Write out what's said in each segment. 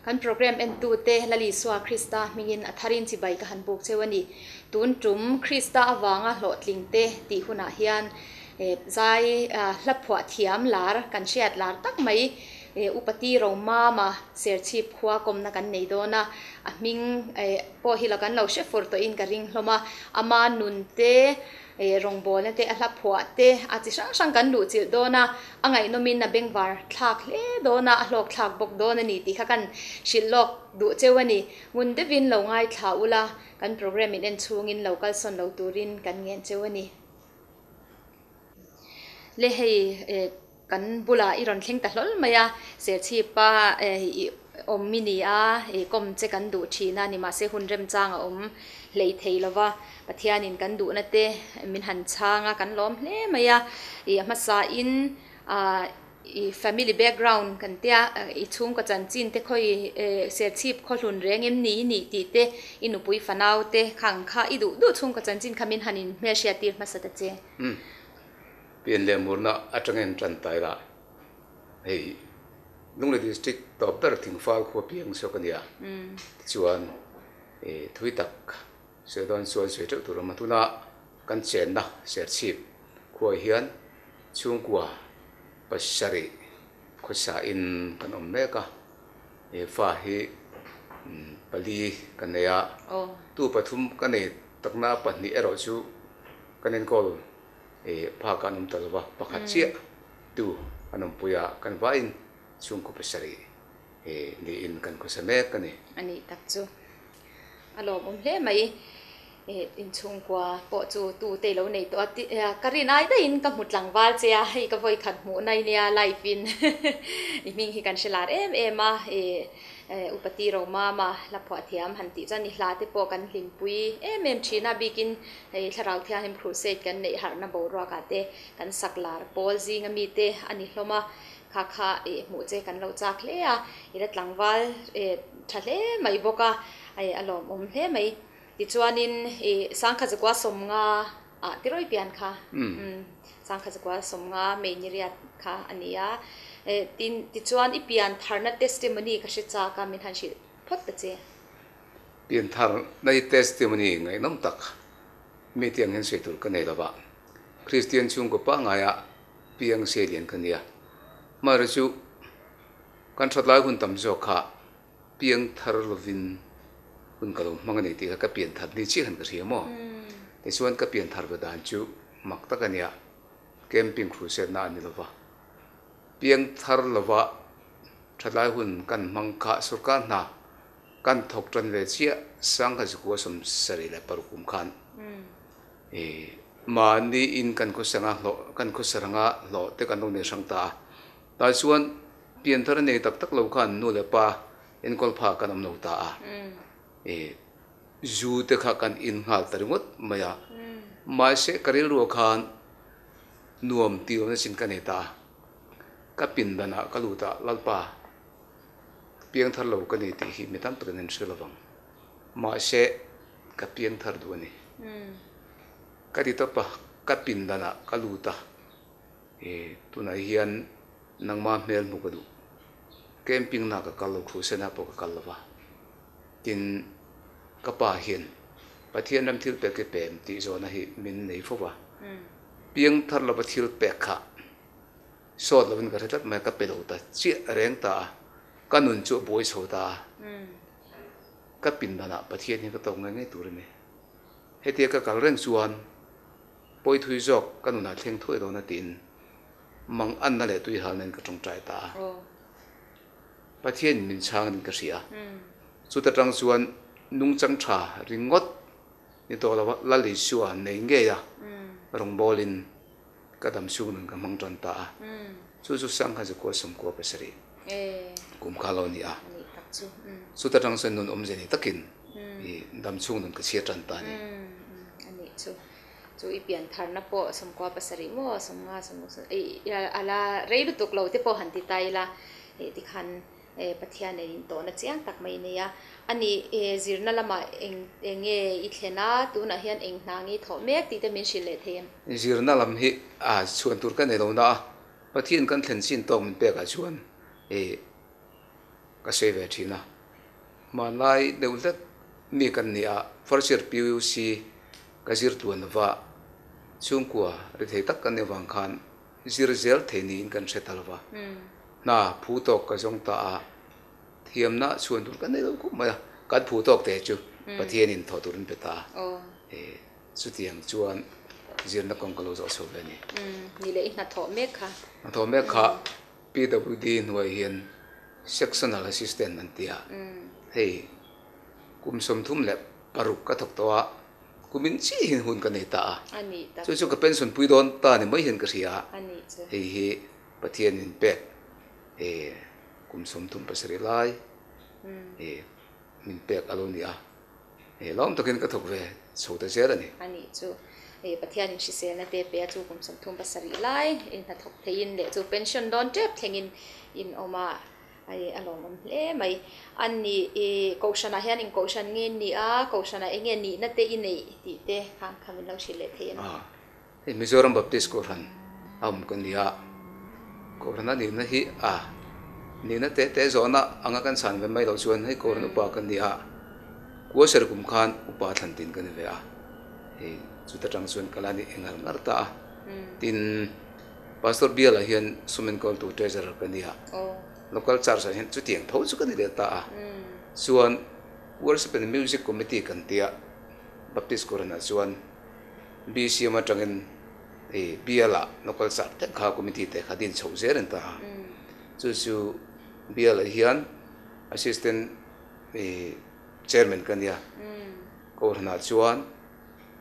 Kan program entute Lal Isua Krista hmingin a tharin chibai ka han buk cheu a ni. Tun tum Krista avanga hlawhtlingte tih hunah hian zai hla phuah thiam lar kan hriat lar tak mai Upati Romama Serchhip khua kawmna kan nei dawn a, a hming pawh hi la kan lo hre fur tawhin ka ring hlawm a, ama nunte Rawngbawlna te, a hla phuah te, a chi hrang hrang kan luh chilh dawn a, a ngaihnawmin a bengvar thlak hle dawn a, a hlawk thlak bawk dawn a ni tih kha kan hrilh lawk duh cheu a ni. Ngun deuhin lo ngaithla ula, kan programme in en chhungin lo kalsawn lo turin kan ngen cheu a ni. Le hei. Kan bulah i rawn thleng ta hlawl mai a, Serchhipa i awm i ni a, i kawm che kan duh thin a, nimahse hun remchang a awm hlei thei lo va, Pathianin kan duhna te min han chhang a, kan lawm hle mai a, i a hmasain i family background kan tia, i chhungkaw chanchin te khawi Serchhip khawhlun reng em ni i nih tih te, i nupui fanau te khang kha i duh duh chhungkaw chanchin kha min han inhmelhriat tir hmasa ta che. Pian leh murna atangin tan tai la, hei Lunglei District tawp ber Thingfal khua piang saw ka nia, tichuan thui tak sawi dawn chuan sawi teuh tur a awm a, tuna kan chenna Serchhip khuaah hian chhungkua pasarih khawsa in kan awm mek a, he fa hi pali ka nei a, tu pathum ka nei takna pahnih erawh chu kan enkawl. Phak an awm ta lo va, pakhat chiah tu an awmpui a, kan vaiin chhungkaw pasarih niin kan khawsa mek a ni. A nih tak chu a lawmawm hle mai. Inchhungkua pawh chu tu te lo nei tawh a, ka rin ai daihin ka hmu tlangval che a, hei ka vawi khat hmuh nai nia live in i hming hi kan hre lar em em a. Upati Romama hla phuah thiam han tih chuan i hla te pawh kan hlimpui em em thin a, bikin hei Thlarau Thianghlim Crusade kan neih harhna boruak ah te kan sak lar pawl zinga mi te a ni hlawm a, kha kha ih hmuh che kan lo chak hle a, i la tlangval ih tha hle mai bawk a, a lawmawm hle mai. Tichuanin ih Sangkhat Zakua Sawmnga ah tirawi pian kha Sangkhat Zakua Sawmnga May ni riat kha a ni a, tin tichuan i pian tharna testimony ka hre chak a min han hrilh phawt ta che. Pian tharna i testimony ngaihnawm tak mi tiang hian sawi tur ka nei lova, Kristian chhungkaw pangngaia piang se lian ka nia, amaherawhchu kan thatlai hun tam zawk kha Piang thar lovin hun ka lo hmang a ni tih kha ka pian thar ni chiah khan ka hria maw? Tichuan ka pian thar ve dan chu mak tak a nia, camping crusade na a ni lova. Piang thar lova thatlai hun kan hmang kha sorkar hna kan thawk tan ve chiah Sangha Zukua 76 kum khan mahni in kan khawsanga hlawh kan khawsaranga hlawh te kan lo nei hrang ta a. Tah chuan pianthar a nei tak tak lo khan nu leh pa enkawl pha kan awm lo ta a, e zu te kha kan in nghal ta ringawt mai a, mahse ka rilruah khan nuam tih lohna chin ka nei ta a, ka pindanah ka lut a, Lalpa piangthar lo ka ni tih hi mi tam takin an hre lovang, mahse ka piangthar duh a ni ka ti tawp a, ka pindanah ka lut a. E, tunah hian nangma hmel hmu ka duh. Camping na ka kal lo, crusade na pawh ka kal lo va. Tin, ka pa hian Pathian ram thil pek hi pem tih zawhna hi min nei fo va. Piang thar lova thil pek kha sawt lovin ka hre tlat mai a, ka pe lo ta chiah reng ta a, ka nun chu a buai chho ta a. Ka pindanah Pathian hi ka tawk ngei ngei tur a ni. Hetia ka kal reng chuan Pawi thui zawk ka nunah thleng thuai dawn a tiin mang anna leh tui hal nen ka tawngtai ta a. Pathianin min chhang in ka hria. Chuta tang chuan nungchang tha ringawt ni tawh lova Lal Isua nei ngei a rawngbawlin ka dam chhung nun ka hmang tan ta a. Chu chu Sangha Zakua 17 kum kha lo ni a. Chuta tang chuan nun awmze ni takin i dam chhung nun ka chhiar tan ta a ni. Chu i pian tharna pawh 17 maw 50 sawmruk i a la rei lutuk lo te pawh han ti ta ila eh tikhan eh Pathian nen intawhna chiang tak mai a nei a. Ani eh zirna lamah eng eng nge i thlen a tunah hian eng hna nge i thawh mek tih te min hrilh leh thei em? Zirna lam hi a chhuan tur ka nei lo na a, Pathian kan thlen chin tawk min pekah chuan eh ka sawi ve thin a. Hmanlai deuh hlek mi kan ni a, first year PUC ka zir tluan lova, chhungkua ri thei tak kan nih avang khan zir zel thei niin kan hre ta lova. Hna phu tawk ka zawng ta a, thiamna chhuan tur kan nei lo khawp mai a, kan phu tawk te chu Pathianin thawh tur min pe ta a. Chutiang chuan zirna kawng ka lo zawh chho ve a ni. Ni leh i hnathawh mek kha. Hnathawh mek kha PWD hnuai hian Sectional Assistant an ti a. Hei kum 36 ka thawk tawh a, kumin chiah hian hun ka nei ta a. Chu chu ka pension pui dawn ta ni mai hian ka hria a. Hei hi Pathian in pek kum 37 lai min pek a lo ni a. Hei lawm takin ka thawk ve chho ta zel a ni. A nih chu. Hei Pathianin hriselna te pe a chu kum 37 lai in hnathawk theiin leh chu pension dawn tep thlengin in awm a, hei a lawmawm hle mai. A nih i kohhranah hian in kohhran nge ni a, kohhranah eng nge nihna te i neih tih te khan kha min lo hrilh leh thei a ni. Hei Mizoram Baptist Kohhran a awm ka ni a, Kohhran a nihna hi a nihna teh teh zawhna anga kan chhan ve mai loh chuan hei Kohhran upa ka ni a, Kuasar kum khan upa thlan tin ka ni ve a, hei chuta tang chuan ka la ni engar ngar ta a, tin Pastor Biala hian sum enkawltu Treasurer ka ni a, Local Church ah hian chutiang tho chu ka ni leh ta a, chuan Worship and Music Committee kan tia Baptist Kohhran ah chuan BCM atangin i bialah local chak te kha committee te kha din chhoh zel an ta a, chu chu bialah hian assistant i chairman ka nia, kohhranah chuan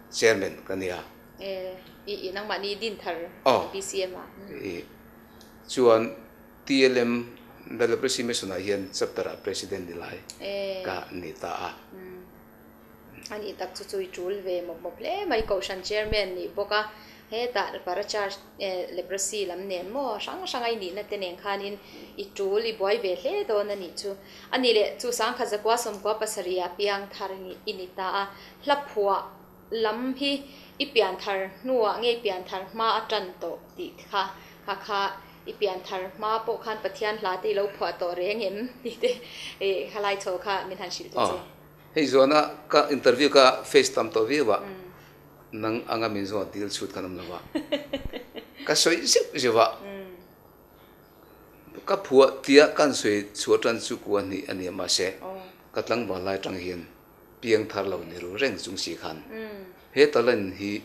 chairman ka nia. I nangmahni din thar BCM ah. I chuan TLM The Leprosy Mission ah hian chapter ah president ni lai ka ni ta a. A nih tak chu chu i tul ve mawp mawp hle mai Kohhran Chairman nih bawk a, hetah Parachurch Leprosy lam nen maw hrang hrang a i nihna te nen khanin i tul i buai ve hle dawn a nih chu. A nih leh chu sangkhat zakua sawmkua pasarih ah piang thar i ni ta a, hla phuah lam hi i pian thar hnuah nge i pian thar hma a tan tawh tih kha kha kha i pian thar hma pawh khan Pathian hla te i lo phuah tawh reng em tih te khalai chho kha min han hrilh ta che. Hei zawhna ka interview ka face tam tawh viau a, nang anga min zawh dil chhut khan awm lo a, ka sawi zeuh zeuh a, ka phuah tia kan sawi chhuah tan chu kua hnih a ni a, mahse ka tlangval lai atang hian piang thar lo ni ru reng chung si khan he talent hi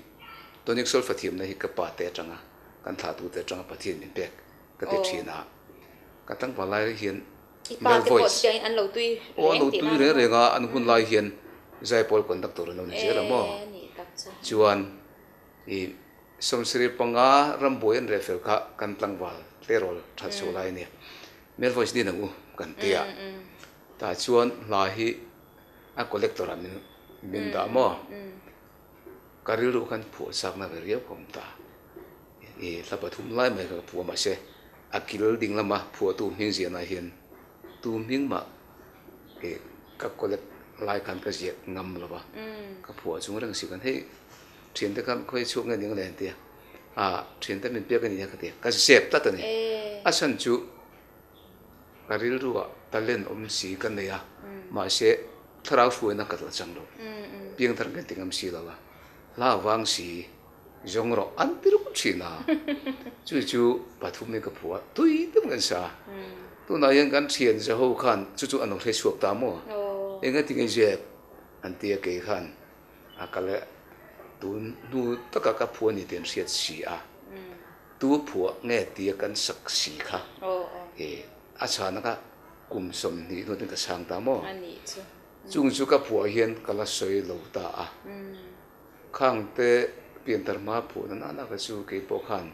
tonic solfa thiamna hi ka pa te atanga kan thlahtute atanga Pathian min pek ka ti thin a, ka tlangval lai hian I pa te pawh chutiangin an lo tui reng tih na. Aw, an lo tui reng reng a, an hun lai hian Zaipawl conductor an lo ni zel a maw? Chuan i sawmsarih panga rambuai an reh fel kha kan tlangval tleirawl that chhuah lai a nia. Male voice din ang u kan ti a, tah chuan hla hi a collector ah min dah maw? Ka rilru khan phuah chakna ve riau ka awm ta. I hla pathum lai mai kha ka phuah mahse a kil ding lama phuahtu hming ziahna hian tu hming mah i ka collect lai khan ka ziak ngam lo va, ka phuah chung reng si khan hei thiante khan khawi chhuak nge ning le an ti a, ah thiante min pek a ni a ka ti a, ka zep tlat a ni. A chhan chu ka rilruah talent awm si ka nei a, mahse thlarau hruaina ka la chang lo, piangthar ka ti ngam si lo a, hla vang si. Zawng rawh an ti ruk thin a, chu chu pathum hi ka phuah tui deuh nge sa. Tunah hian kan thian Jeho khan chu chu an lo hre chhuak ta maw? Eng ati nge zep an ti a kei khan a kal e tun hnu taka ka phuah ni tih an hriat si a, tu phuah nge tia kan sak si kha e a chhana kha kum 20 hnuah chuan ka chhang ta maw? Chung chu ka phuah hian ka la sawi lo ta a. Khangte pianthar hma phuhna nana kha chu kei pawh khan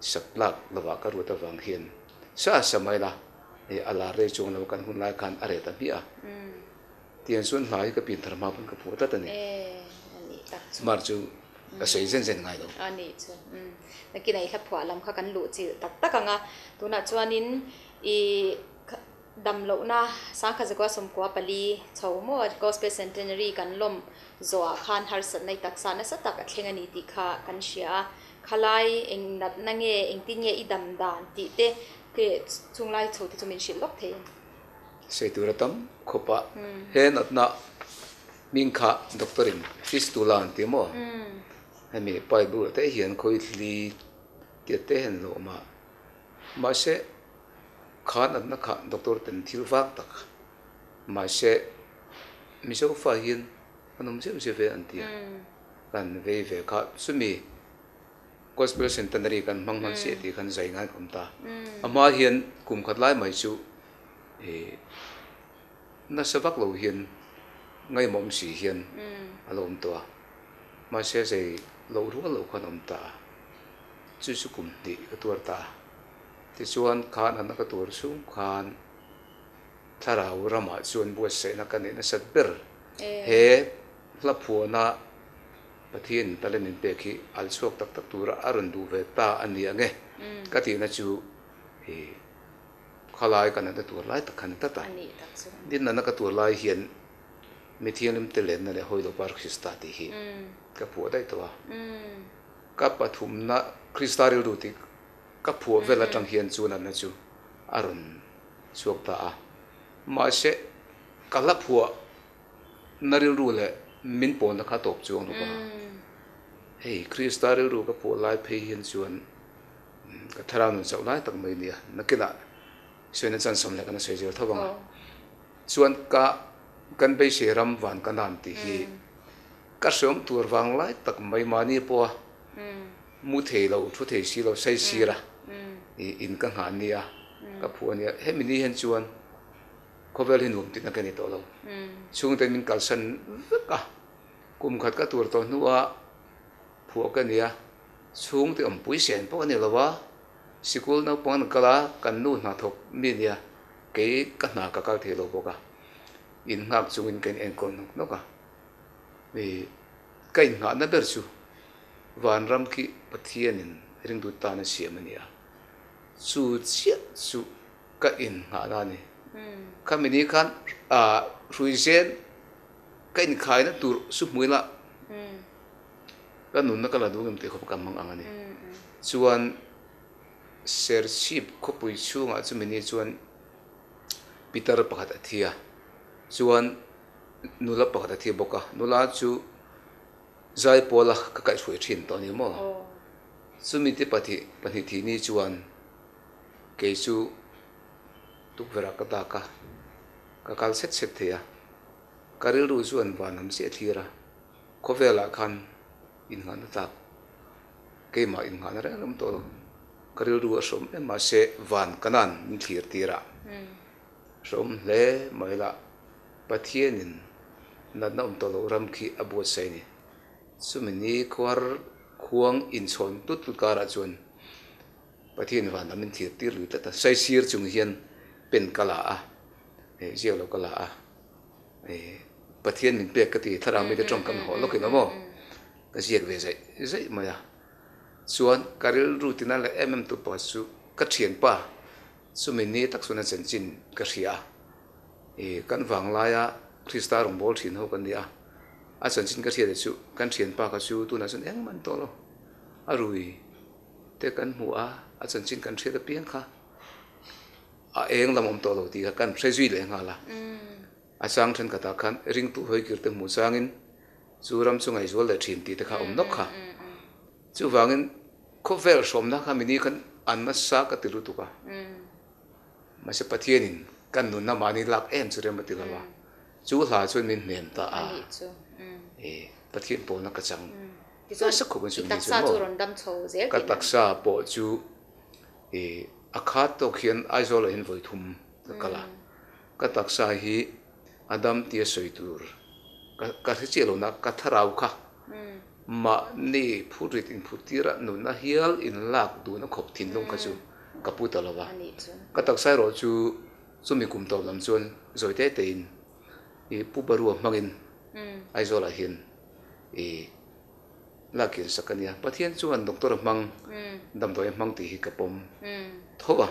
sak tlak lovah ka ruat avang hian sa sa mai la, hei a lar rei chuang lo kan hun lai khan a reh ta hmiah a. Tiang chuan hla hi ka pianthar hma pawn ka phuah tlat a ni. Mar chu ka sawi zen zen ngai lo. A nih chu. Nakinah i hla phuah lam kha kan luh chilh tak tak ang a. Tunah chuanin i Dam lohna sangkhat zakua 94 chho maw Gospel Centenary kan lawm zawhah khan harsatna i taksa nasa tak a thleng a ni tih kha kan hria a. Khalai eng natna nge engtin nge i dam dan tih te chunglai chho te chu min hrilh lawk thei a ni. Sawi tur a tam khawp a, he natna hming kha doctor in fistula an ti maw? Hemi pipe bulah te hian khawi thli tiat te hian a lo awm a, mahse kha natna kha doctor ten thil vang tak mahse Mizo fa hian an awm zeuh zeuh ve an ti a, kan vei ve kha chumi Gospel Centenary kan hmang hman chiah tih khan zai ngai ka awm ta. A hma hian kum khat lai mai chu ih nasa vak lo hian ngaihmawm si hian a lo awm tawh a. Mahse zai loh rual loh khan a awm ta a. Chu chu kum hnih ka tuar ta a. Tichuan khan a na ka tuar chhung khan thlarau ramah chuan buatsaihna ka neih nasat ber he hla phuahna Pathian talent min pek hi al chhuak tak tak tura a rawn duh ve ta a ni ang e ka tihna chu i khalai ka natna tur lai tak kha ni tlat a. Din natna ka tur lai hian mi thianghlim te lenna leh hawi lo par Krista tih hi ka phuah daih tawh a. Ka pathumna Krista rilru tih ka phuah vel atang hian chu natna chu a rawn chhuak ta a. Mahse ka hla phuah Na rilru leh min pawlna kha tawp chuang lo va. Hei Krista rilru ka pawh lai phei hian chuan ka thlarau nun chauh lai tak mai nia. Nakinah sawina chansawm leh kan a sawi zel tho vang a. Chuan ka kan beisei ram van ka nan tih hi ka hreawm tur vang lai tak mai mahni pawha mu thei lo, thu thei si lo, sai sira in ka nghah nia, ka phuh a nia. Hemi ni hian chuan Khawvel hi nuam tihna ka ni tawh lo. Chhungte min kalsan vek a, kum khat ka tur tawh hnua phuah ka ni a, chhungte awmpui sen pawh a ni lo a, sikul naupang an kal a, kan nu hna thawk mi nia, kei ka hna ka kal thei lo bawk a, in nghak chungin ka in enkawl nawk nawk a, mi ka innghahna ber chu vanram khi Pathianin ringtu tan a siam a ni a, chu chiah chu ka innghahna a ni. Khami ni khan hrui zen ka inkhaina tur su hmuila ka nunna ka la duh ngem tih khawp ka hmang ang a ni. Chuan Serchhip khawpui chhungah chumi ni chuan pitar pakhat a thi a, chuan nula pakhat a thi bawk a, nula chu Zaipawla ka kaihhruai thin tawh a ni maw? Chumi te pahnih thih ni chuan Kei chu tukverh ah ka dak a, ka kal chhet chhet thei a, ka rilru chuan van lam chiah thlir a, khawvel ah khan innghahna tlak keimah innghahna reng reng tawh lo, ka rilru a hrawm em mahse van ka nan min thlir tir a, hrawm hle mai la Pathianin natna awm tawh loh ram khi a buatsaih a ni. Chumi ni khuar khuang inchhawn tlut tlut karah chuan. Pathian van lam in thir tir lui tlat a, saisir chung hian pen ka la a, eh ziak lo ka la a, eh Pathian min pek ka ti, thlarau mite tawngkam hawh lawk in awm aw, ka ziak ve zaih zaih mai a, chuan ka rilru tina leh em em tu pakhat chu ka thianpa chumi ni tak chuan a chanchin ka hria a, eh kan vanglaia Krista rawngbâwl thin ho kan ni a, a chanchin ka hria leh chu kan thianpa kha chu tunah chuan engmah an tawh lo, a rui. te kan hmu a, a chanchin kan hriat apiang kha a eng lam awm tawh lo tih kha kan hre zui leh nghal a. A chang thenkhatah khan ringtu hawikir te hmuh changin chu ram chu ngaihzual leh thin tih te kha a awm nawk kha. Chuvangin khawvel hrawmna kha mini khan an nasa ka ti lutuk a. Mahse Pathianin kan nunna mahni lak em chu rem a ti lo a. Chu hla chuan min hnem ta a. Pathian pawlna ka chang. Tichuan, i taksa chu rawn dam chho zel tihna. Ka taksa pawh chu i a khat tawk hian Aizawl ah hian vawi thum ka kal a, ka taksa hi a dam tia sawi tur ka hre chiah lo na, ka thlarau kha mahni phurrit inphut tir a nunna hial inlak duhna khawp thinlung kha chu ka pu ta lo va, ka taksa erawh chu chumi kum tawp lam chuan zawi te te in i Pu Barua hmangin Aizawl ah hian I lakir sak a nia. Pathian chuan doctor a hmang, damdawi a hmang tih hi ka pawm tho a.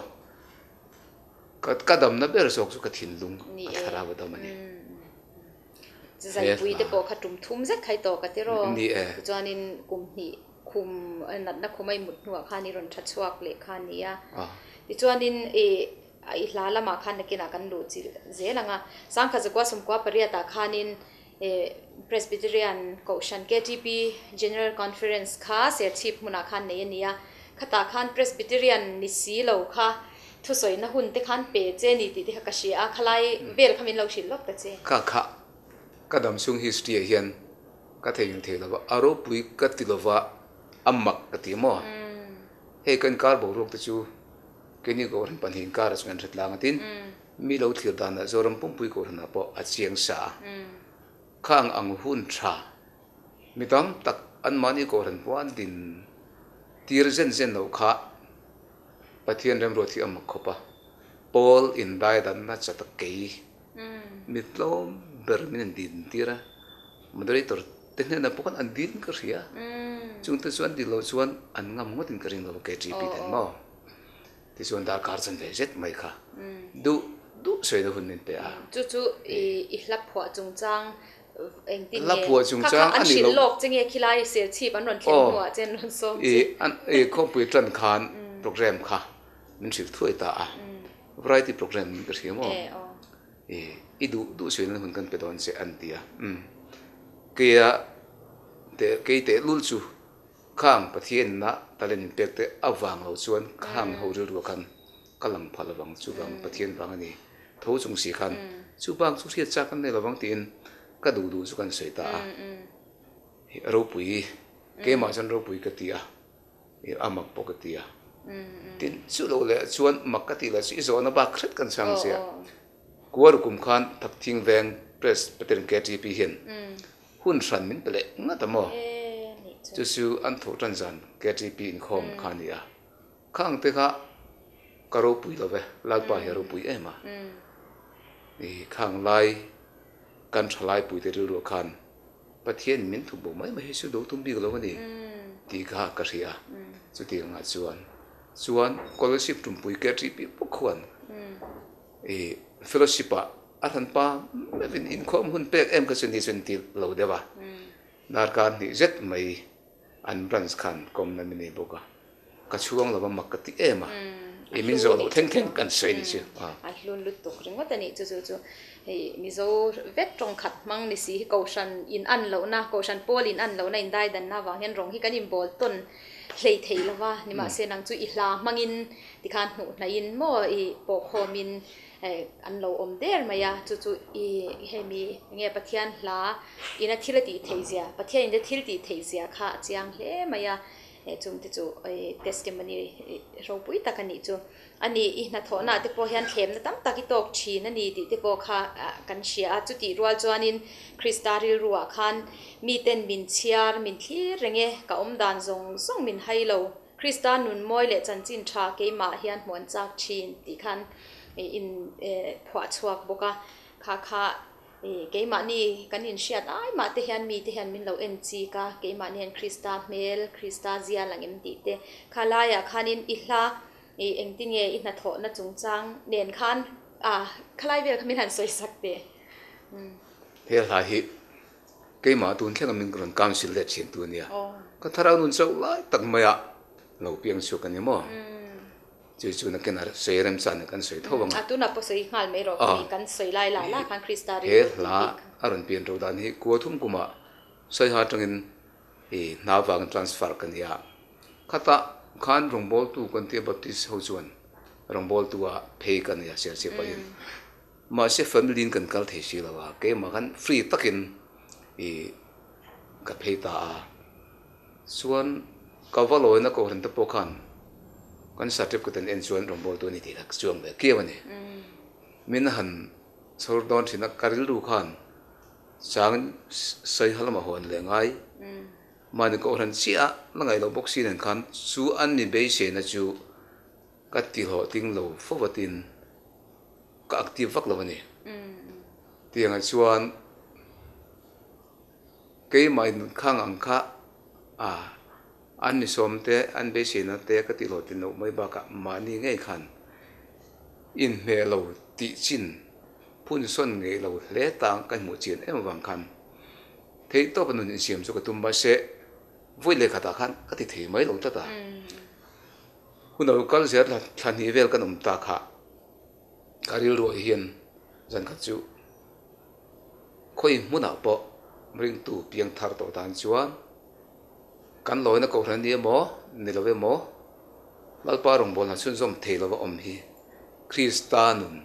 Ka damna ber zawk chu ka thinlung, ka thlarau a dam a ni. Zaipui te pawh kha tum thum zet khai tawh ka ti rawh. Tichuanin kum hnih khum natna khum a i mut hnuah khan i rawn tha chhuak leh kha a ni a. Tichuanin i. I hla lamah khan nakinah kan luh chilh zel ang a. Sangkhat zakua sawmkua pariatah khanin Presbyterian Kohhran KTP General Conference kha Serchhip hmunah khan nei a ni a. Khatah khan Presbyterian ni si lo kha thusawina hun te khan pe che ni tih te kha ka hria a, khalai vel kha min lo hrilh lawk ta che. Kha kha ka damchhung history ah hian ka theihnghilh thei lova, a ropui ka ti lova, a mak ka ti maw? Hei kan kar boruak te chu Keini Kohhran pahnih inkar ah chuan an hre tlang a tin, mi lo thlir danah Zoram pumpui Kohhranah pawh a chiang sa a. Khang ang hun tha mi tam tak anmahni Kohhran pawh an din tir zen zen loh kha Pathian remruat hi a mak khawp a. Paul indaidanna chata kei mi tlawm ber min an din tir a, moderator te hnenah pawh khan an din ka hria. Chungte chu an dil loh chuan an ngam ngawtin ka ring lo KTP ten maw. Tichuan darkar chan ve zet mai kha duh duh sawi na hun min pe a. Chu chu i hla phuah chungchang engtin nge? Hla phuah chungchang a ni lo. Kha kha an hrilh lawk che nge khilai serchhip an rawn thlen hnuah che an rawn sawm che? I khawmpui tan khan program kha min hrilh thuai ta a. Variety program min ka hria maw? I duh duh sawi na hun kan pe dawn che an ti a. Keia kei tehlul chu Khang Pathianna talent in pek te avang lo chuan khang ho rilru khan ka lang phah lovang, chuvang Pathian vang a ni tho chung si khan chu bak chu hriat chak an nei lovang tiin ka duh duh chu kan sawi ta a. Ropui, keimah chuan ropui ka ti a, a mak pawh ka ti a. Tin, chu lo leh chuan mak ka tih leh chu i zawhna bak hret kan chhang che a. Kuar kum khan Thakthing Veng Presbyterian KTP hian Hun hran min pe leh ngat a maw? Chu chu an thawh tan zan KTP inkhawm kha a ni a. Khang te kha ka ropui lo ve, Lalpa hi a ropui em a. I khang lai kan tha laipui te rilruah khan Pathian min thup bo mai mai hi chu do tum bik lo a ni tih kha ka hria a. Chutiang ah chuan chuan scholarship tumpui KTP bawk khuan I fellowship ah a hran pa meuhin inkhawm hun pek em kha chu ni chu an ti lo deuh a, darkar hnih zet mai an branch khan kawmna min nei bawk a, ka chhuang lova mak ka ti em a, i min zawh loh thleng thleng kan sawi ni chu. A hlun lutuk ringawt a nih chu chu chu hei Mizo vek tawng khat hmang ni si hi Kohhran in an lohna, Kohhran pawl in an lohna indaidanna avang hian rawng hi kan inbawl tawn hlei thei lova, nimahse nang chu i hla hmangin Tikhan hmuh hnaihin maw i pawhkhawmin an lo awm der mai a, chu chu i hemi nge Pathian hla ina thil a tih theih zia, Pathian ina thil tih theih zia kha a chiang hle mai a, chungte chu testimony ropui tak a nih chu. A ni, i hnathawhnaah te pawh hian thlemna tam tak i tawk thin a ni tih te pawh kha kan hria a, chutih rual chuanin Krista rilruah khan miten min chhiar, min thlir reng e, ka awm dan zawng zawng min hai lo. Krista nun mawi leh chanchin tha keimah hian hmuan chak thin tih khan in phuah chhuak bawk a, kha kha keimahni kan inhriat ai mah te hian mite hian min lo en chik a, keimahni hian Krista hmel, Krista zia lang em tih te kha laiah khanin i hla engtinge i hnathawhna chungchang nen khan khalai vel kha min han sawi sak teh. He hla hi Keimah tun thlenga min rawn council let thin tu ania. Ka thlarau nun chauh lai tak maia lo piang chhuak a ni maw? Chu chu nakin a sawi remchan kan sawi tho ang a. A tunah pawh sawi nghal mai rawh ka ni, kan sawi lai lah lah khan Krista rilru tih bik. He hla a rawn pian ro dan hi kua thum kumah Saiha atangin i hna vangin transfer ka ni a. Khatah khan rawngbawltu kan tia Baptist ho chuan rawngbawltu ah phei ka ni a Serchhip pahin. Mahse family in kan kal thei si lo a, keimah khan free takin ih ka phei ta a, chuan ka va lawina kohhran te pawh khan kan certificate an en chuan rawngbawltu a ni tih kha chuang ve kiau a ni. Min han chhawr dawn thin a, ka rilru khan chang sawi ha lamah hawn leh ngai, mahni kohhran chiah la ngaih loh bawk si nen khan chu an mi beiseina chu ka ti hlawhtling lo fo vatin. Ka active vak lo a ni. Tiangah chuan keimah in khang ang kha a an mi sawm te an beiseina te ka tih hlawh tin loh mai bakah mahni ngei khan inhmeh lo tih chin phun sawn ngei lo hle tang ka hmuh chian em avang khan theihtawp a nun insiam chu ka tum mahse vawi leh khatah khan ka ti thei mai lo tlat a. Hun a lo kal zel thla hnih vel kan awm ta kha. Ka rilruah hian zan khat chu khawi hmunah pawh ringtu piang thar tawh tan chuan kan lawina kohhran ni emaw ni lo emaw Lalpa rawngbawlna chhunzawm thei lova awm hi Krista nun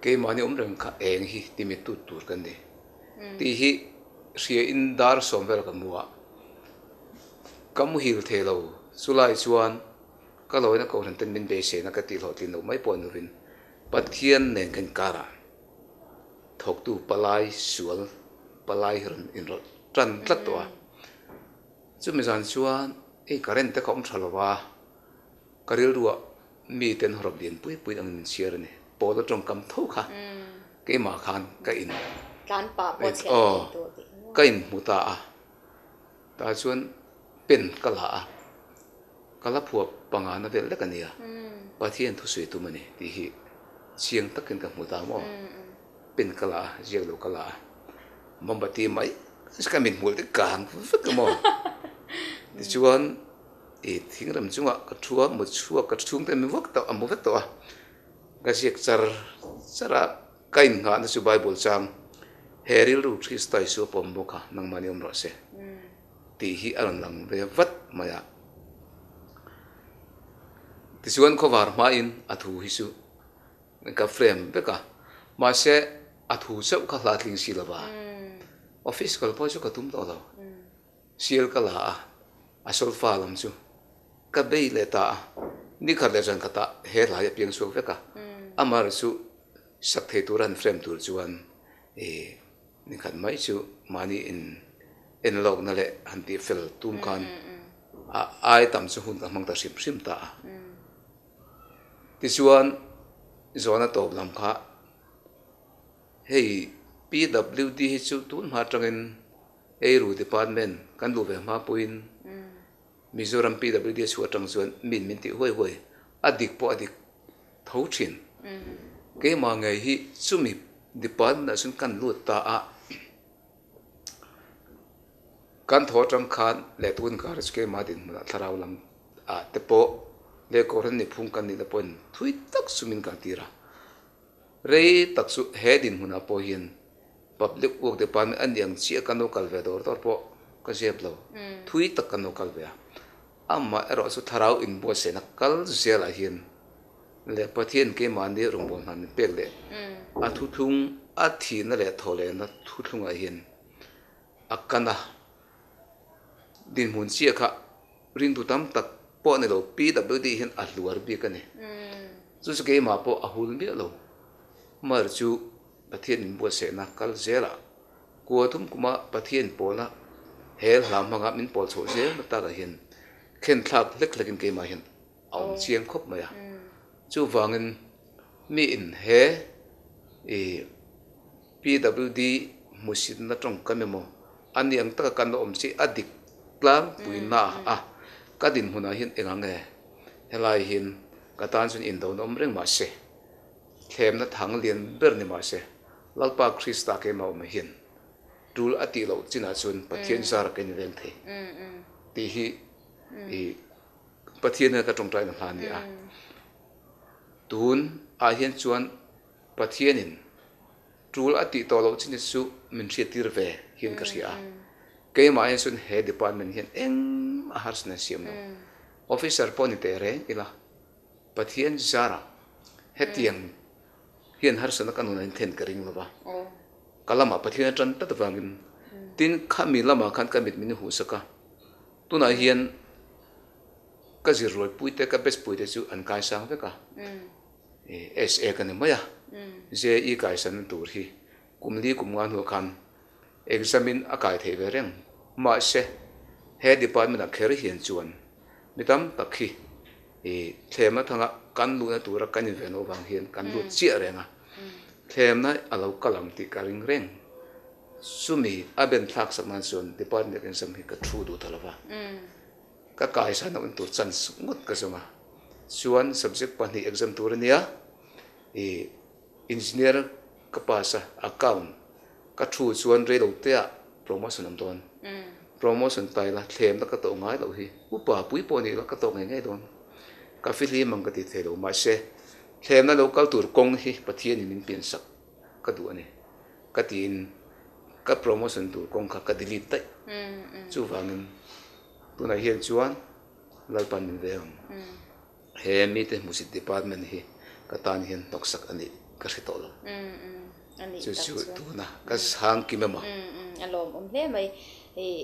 keimahni awm reng kha eng hi timi tut tur kan ni tih hi hria in dar sawm vel ka hmu a, ka muhil thei lo chulai chuan Ka lawina kohhran ten min beiseina ka tih hlawhtlin loh mai pawh ni lovin Pathian nen kan inkar ah thawktu palai sual palai hi rawn inrawlh tan tlat tawh a. Chumi zan chuan hei current te kha awm tha lo va, ka rilruah mi ten hawrawp lian pui pui angin min chhiar a ni. Pawl atawngkam tho kha keimah khan ka in aw ka inhmu ta a. Tah chuan pen ka la a, ka la phuah panga na vel lek a nia, Pathian thusawi tum a ni tih hi chiang takin ka hmu ta maw? Pen ka la a, ziak lo ka la a, mombati mai ka mit hmul te kang vek a maw? Tichuan i thingrem chungah ka thu a, mut chhuak ka chhungte an vak tawh a mu vek tawh a, ka ziak char char a. Ka innghahna chu Bible chang, He rilru Krista Isua pawm bawk a, nangmah ni awm rawh se, tih hi a rawn lang ve vat mai a. Tichuan khawvar hmain a thu hi chu ka frame vek a, mahse a thu chauh kha hla tling si lova, office kal pawh chu ka tum tawh lo. Sial ka la a, a solfa lam chu ka bei leh ta a, nikhat leh zan khatah he hla hi a piang chhuak vek a, amaherawh chu sak thei tura han frame tur chuan ih nikhat mai chu mahni in en lawkna leh han tih fel tum khan a ai tam chu hun ka hmang ta hrim hrim ta a. Tichuan zawhna tawp lam kha hei PWD hi chu tun hma atangin Eiru department kan luh ve hma pawhin Mizoram PWD a chhuah atang chuan min min tih huai huai a dik pawh a dik tho thin. Keimah ngei hi chumi department ah chuan kan lut ta a, kan thaw atang khan leh tun kar chu keimah dinhmunah thlarau lam ah te pawh leh Kohhran miphung kan nihna pawhin thui tak chu min kaltir a. Rei tak chu he dinhmunah pawh hian Public work department a ni ang chiah kan lo kal ve dawr dawr pawh ka zep lo. Thui tak kan lo kal ve a. Amah erawh chu thlarau inbuatsaihna kal zelah hian leh Pathian keimahni rawngbâwl hna min pek leh a thuthlung a thihna leh thawhlehna thuthlungah hian a kan a. Dinhmun chiah kha ringtu tam tak pawh ni lo PWD hian a hluar bik a ni. Chu chu keimah pawh a hul miah lo. Amaherawhchu chu Pathian in buatsaihna kal zelah kua thum kuma Pathian pawlna he hla hmanga min pawl chhoh zel na takah hian khen thlak hlek hlekin keimah hian a awm chiang khawp mai a. Chuvangin mi in he i PWD hmuhsitna tawngkam emaw a ni ang taka kan la awm chi a dik tlangpuina a ka dinhmunah hian eng ang nge helai hian ka tan chuan indona awm reng mahse Thlemna thang lian ber ni mahse, Lalpa Krista keimah awm hian tul a tih loh chinah chuan Pathian zar ka inveng thei tih hi i Pathian hian ka tawngtaina hla a ni a. Tun ah hian chuan Pathianin tul a tih tawh loh chin hi chu min hriattir ve hian ka hria a. Keimah hian chuan he department hian engmah harsatna an siam lo. Officer pawh ni teh reng ila. Pathian zarah hetiang hian harsatna ka nunah in thlen ka ring lova, ka lamah Pathian a tan tlat avangin tin khami lamah khan ka mit min huhsak a, tunah hian ka zirrualpui te ka batch pui te chu an kaisang vek a, SA ka ni mai a, JE kaisanna tur hi kum li kum nga hnuah khan exam in a kai thei ve reng mahse he department ah kher hian chuan mi tam tak hi I thlemna thanga kan luhna tura kan inven loh vang hian kan lut chiah reng a, thlemna a lo kal ang tih ka ring reng. Chumi a ben thlak sak nan chuan department exam hi ka thu duh ta lo va, ka kaisan loh tur chance ngawt ka zawng a. Chuan subject pahnih exam tur a nia, i engineer ka pass a, account ka thu chuan reiloteah promotion awm dawn. Promotion tai la thlemna ka tawh ngai loh hi upa pui pawh ni la ka tawk ngei ngei dawn. Ka fihlim ang ka ti thei lo mahse Thlemna lo kal tur kawng hi Pathianin min piansak ka duh a ni ka tiin ka promotion tur kawng kha ka delete daih. Chuvangin tunah hian chuan Lalpan min veng ang. He mite hmusit department hi ka tan hian hnawksak a nih ka hre tawh lo. Chu chu tuna ka sang kim emaw. A lawmawm hle mai.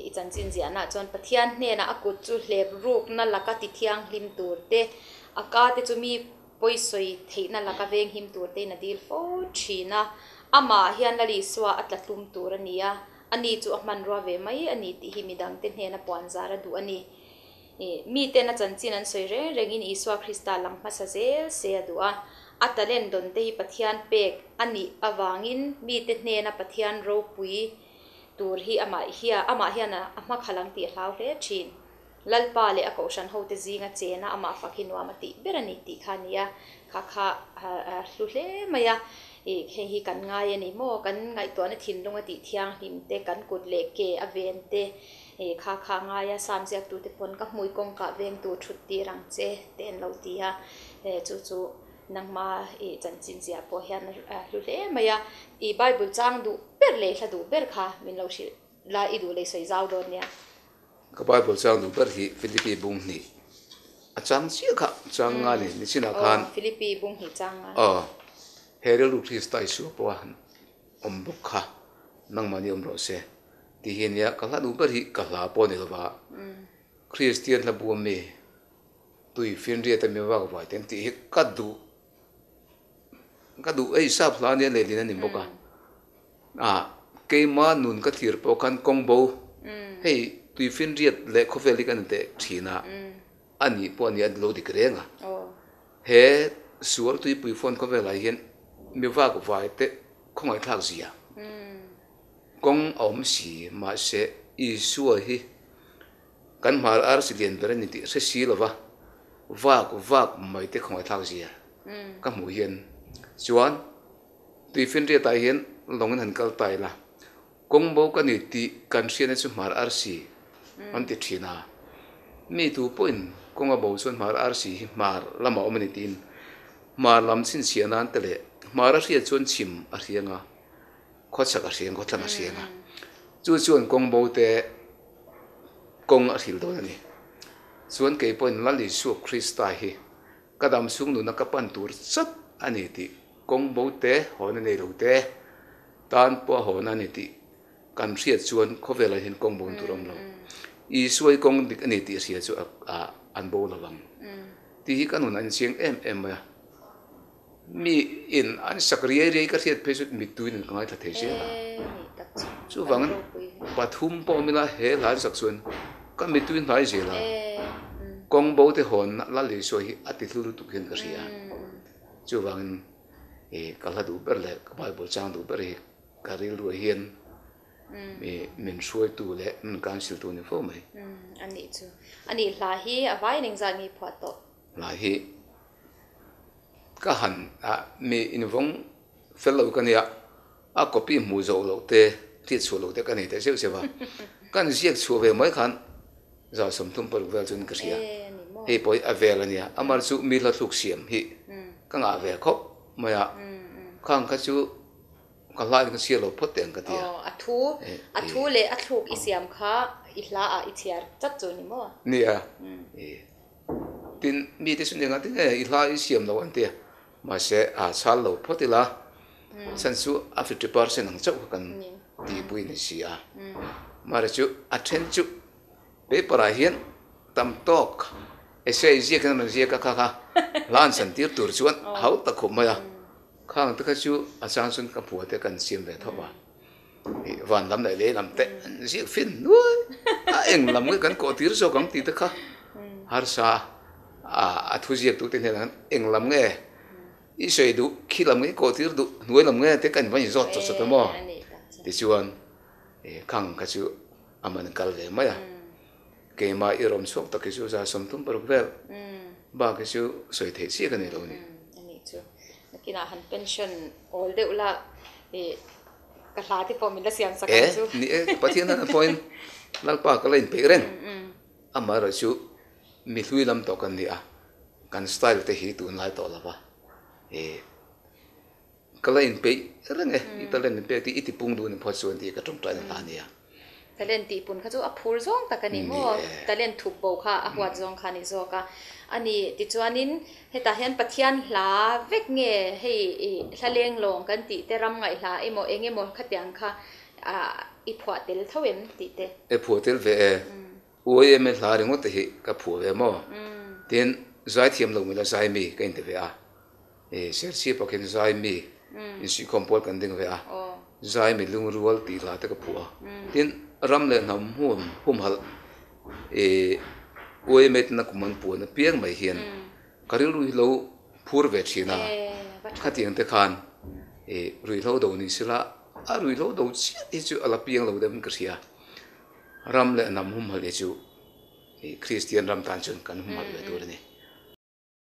I chanchin ziahnaah chuan Pathian hnenah a kut chu hlep rukna laka ti thianghlim tur te, a ka te chu mi pawisawi theihna laka venghim tur tein a dil fo thin a. Amah hian Lal Isua a tla tlum tur a ni a, ani chu a hmanrua ve mai a ni tih hi midangte hnena puanzar a duh a ni. Miten a chanchin an sawi reng rengin Isua Krista lang hmasa zel se a duh a. A talent dawnte hi Pathian pek a nih avangin mite hnena Pathian ropui tur hi amah hian amah hian a hmakhalh ang tih a hlau hle thin. Lalpa leh a kohhran hote zinga chena amah fak hi nuam a tih ber a ni tih kha a ni a, kha kha a hlu hle mai a. Ih hei hi kan ngai a ni maw? Kan ngaihtuahna thinlung a tih thianghlim te, kan kut leh ke a ven te, ih kha kha a ngai a, Sam ziaktute pawn ka hmui kawngkah vengtu thut tir ang che te an lo ti a, chu chu Nangma i chanchin ziah pawh hian a hlu hle mai a, i Bible chang duh ber leh hla duh ber kha min lo hrilh la, i duh leh sawi zau dawn nia. Ka Bible chang duh ber hi Philippi bung hnih a chang chiah kha chang nga ni, nichinah khan. Aw, Philippi bung hnih chang nga. Aw, he rilru Krista Isua pawh a awm bawk kha, nangmahni awm rawh se tih hi ania, ka hla duh ber hi ka hla pawh a ni lova, Kristian hla bu ami. Tui finriat a mi vak vai te an tih hi ka duh ka duh ei sap hla ania lehlin a ni bawk a ah keima nun ka thlir pawh khan kawng bo hei tui finriat leh khawvel hi kan inteh thin a a nih pawh a ni a lo dik reng a he sual tuipui phone khawvel ah hian mi vak vai te khawngaihthlak zia kawng a awm si mahse Isua hi. Kan hmar arsi lian ber a ni tih hre si lova vak vak mai te khawngaihthlak zia ka hmuh hian chuan tuifinriat ah hian lawng in han kal ta ila kawng bo ka ni tih kan hriatna chu hmar arsi an ti thin a, mi tu pawhin kawng a bo chuan hmar arsi hi hmar lamah awm a ni tiin hmar lam chhinchhiah nan te leh hmar a hriat chuan chhim a hriang a. Khawchhak a hriang, khawthlang a hriang a, chu chuan kawng bo te kawng a hril dawn a ni. Chuan kei pawhin Lal Isua Krista hi ka dam chhung nuna ka pan tur chat a ni tih kawng bo te hawn a nei lo te tan pawh a hawn a ni tih kan hriat chuan khawvelah hian kawng bo tur a awm lo. Isua hi kawng dik a ni tih hria chu an bo lo vang tih hi ka nun a inchiang em em mai a. Mi in an sak riai riai ka hriat phei chu mittui nen ka ngaithla thei zel a. Chuvangin pathum pawh awm ila he hla an sak chuan ka mittui hnai zel a. Kawng bo te hawn Lal Isua hi a ti hlu lutuk hian ka hria. Chuvangin ka hla duh ber leh ka Bible chang duh ber hi ka rilruah hian min hruaitu leh min counsel-tu a ni fo mai. A nih chu. A nih hla hi a vai eng zat nge phuah tawh? Hla hi. Ka han a mi invawng fel lo ka nia, a copy hmuh zawh loh te, hriat chhuah loh te ka nei ta zeuh zeuh a. Kan ziak chhuah ve mai khan 136 vel chuan ka hria. Hei pawh hi a vel a nia, amar chu mi hla thluk siam hi ka ngah ve khawp mai a. Khang kha chu ka hla in ka chhiar lo phawt teh ang ka ti a. Aw, a thu, a thu leh a thluk i siam kha i hla ah i chhiar chat chu ni maw? Nia, Tin, mite chu eng ati nge i hla i siam lo an ti a, mahse a chhal lo phawt ila, chhan chu a 50% ang chauh kha kan tihpui ni si a. Mahse chu a then chu paper ah hian tam tawk essay ziak hian an rawn ziak a, kha kha hla an chan tir tur chuan hau tak khawp mai a, khang te kha chu a chang chuan ka phua te kan siam ve tho a. Van lam leh lei lam te an ziak fin nuai a, eng lam nge kan kawh tir zawk ang tih te kha harsa a a thu ziak tu te hnenah khan eng lam nge i sawi duh khi lam nge i kawh tir duh hnuai lam nge te kan va inzawt chawt chawt a maw tichuan khang kha chu a man kal ve mai a keimah i rawm chhuak tak hi chu 36 vel bak hi chu sawi theih chiah ka nei lo a ni. Nakinah han pension awl deuh la ih ka hla te pawh min la siam sak ang chu. E, ni e, Pathian hlan pawhin Lalpa ka la inpeih reng. Amaherawhchu mi hlui lam tawh kan ni a, kan style te hi tunlai tawh lo va. E ka la inpeih reng e, i talent min pek tih i tipung duh ni phawt chuan tih ka tawngtaina hla a nia. Talent tih pun kha chu a phur zawng tak a ni maw? Talent thup bo kha a huat zawng kha a ni zawk a. A ni, tichuanin hetah hian Pathian hla vek nge hei i hla leng lawng kan tih te, ram ngaih hla emaw eng emaw khatiang kha i phuah tel tho em tih te? E phuah tel ve e. UAMA hla ringawt te hi ka phuah ve maw? Tin, zaithiam lo mila zai mi ka inti ve a. E Serchhip ah khian zai mi insuihkhawm pawl kan ding ve a, zai mi lungrual tih hla te ka phuah a. Tin, ram leh hnam hmun humhalh e UAMA tena kum an puan apiang mai hian ka rilru hi lo phur ve thin a. Khatiang te khan e ruihhlo do ni sela, a ruihhlo do chiah hi chu a la piang lo deuhin ka hria. Ram leh hnam humhalh hi chu Kristian ram tan chuan kan humhalh ve tur a ni.